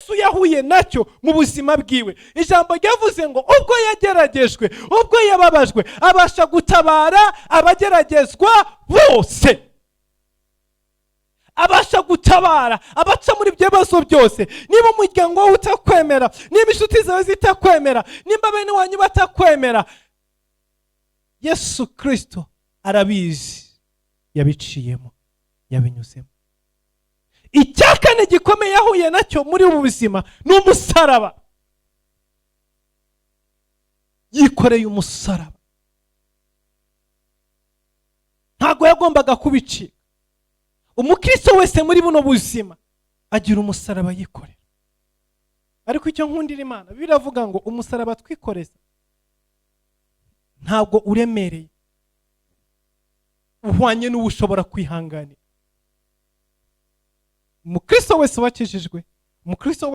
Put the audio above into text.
Yesu yahuye nacyo mu buzima bwiwe. Ijambo ryavuze ngo ubwo yageragejwe, ubwo yababajwe, abasha gutabara abageragezwa bose, abasha gutabara abaca muri ibyo bibazo byose. Niba umuryango wawe utakwemera, niba inshuti zawe zitakwemera, nimba bene wanyu batakwemera, Yesu Kirisito arabizi, yabiciyemo, yabinyuzemo. Icya kane gikomeye yahuye nacyo muri ubu buzima ni umusaraba. Yikoreye umusaraba, ntabwo yagombaga kubicika. Umukristo wese muri buno buzima agira umusaraba yikorera. Ariko icyo nkundira Imana, biravuga ngo umusaraba twikoreza ntabwo uremereye, uhwanye n'uwo ushobora kwihanganira. Umukristo wese wakijijwe, umukristo